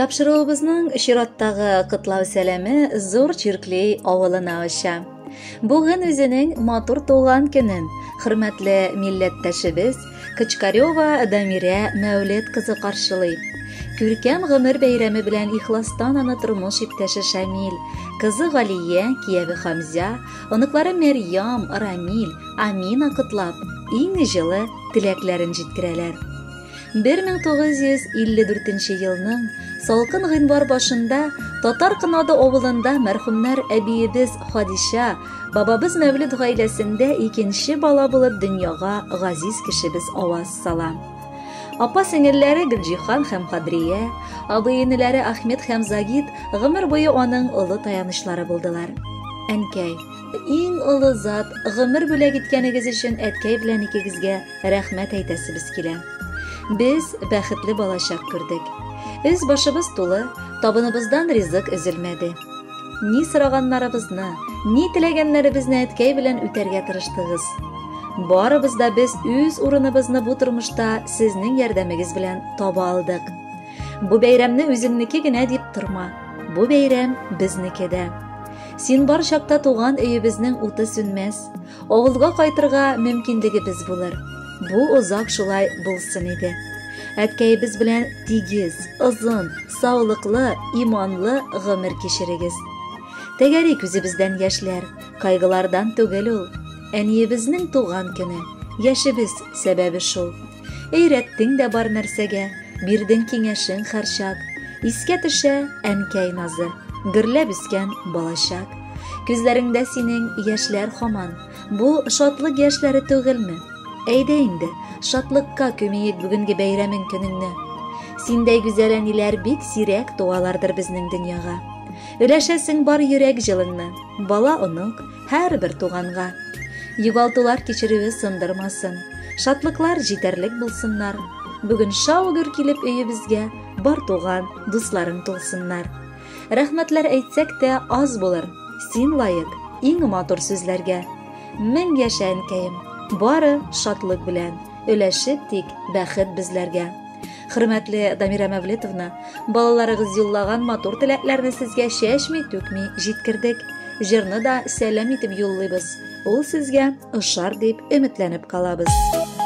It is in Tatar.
Тапшыруыбызның чираттагы котлау сәламе Зур Чирклей авылына оча. Бүген үзенең матур туган көнен хөрмәтле милләттәшебез Кочкарева Дамирә Мәүлет кызы каршылый. Күркәм гомер бәйрәме белән ихластан аны тормыш иптәше Шамил, кызы Галия, кияве Хамзя, оныклары Мәрьям, Рамил, Амина котлап, иң җылы теләкләрен җиткерәләр. 1954 елның салкын гыйнвар башында Татар Кынады авылында мәрхүмнәр әбиебез Хадиша, бабабыз Мәвлүд гаиләсендә икенче бала булып дөньяга газиз кешебез аваз сала. Апа сеңелләре Гөлҗиһан һәм Кадрия, абый-энеләре Ахмед һәм Загид гомер буе аның олы таянычлары булдылар. Әнкәй, иң олы зат, гомер бүләк иткәнегез өчен әткәй белән икегезгә рәхмәт әйтәсебез килә. Без бәхетле балачак күрдек. Өс башыбыз тулы, табыныбыздан ризык өзелмәде. Ни сораганнарыбызны, ни теләгәннәребезне әткәй белән үтәргә тырыштыгыз. Барыбыз да без үз урыныбызны бу тормышта сезнең ярдәмегез белән таба алдык. Бу бәйрәмне үзеңнеке генә дип торма. Бу бәйрәм безнеке дә. Син бар чакта туган өебезнең уты сүнмәс. Авылга кайтырга мөмкинлегебез булыр. Бу озак шулай булсын иде. Әткәебез белән тигез, озын, саулыклы, иманлы гомер кичерегез. Тәгәри күзебездән яшьләр, кайгылардан түгел ул. Әниебезнең туган көне, яшебез сәбәбе шул. Өйрәттең дә бар нәрсәгә, бирдең киңәшең һәрчак. Искә төшә әнкәй назы, гөрләп үскән балачак. Күзләреңдә синең яшьләр хаман, бу шатлык яшьләре түгелме? Әйдә инде, шатлыкка күмиек бүгенге бәйрәмең көнеңне. Синдәй гүзәл әниләр бик сирәк туалардыр безнең дөньяга. Өләшәсең бар йөрәк җылыңны, бала-онык, һәрбер туганга. Югалтулар кичерүе сындырмасын, шатлыклар җитәрлек булсыннар. Бүген шау-гөр килеп өебезгә бар туган, дусларың тулсыннар. Рәхмәтләр әйтсәк тә аз булыр, син лаек иң матур сүзләргә. Мең яшә, әнкәем, бары шатлык белән, өләшеп тик бәхет безләргә. Хөрмәтле Дамира Мәвлетовна, балаларыгыз юллаган матур теләкләрне сезгә чәчми-түкми җиткердек. Җырны да сәлам итеп юллыйбыз. Ул сезгә ошар дип өметләнеп калабыз.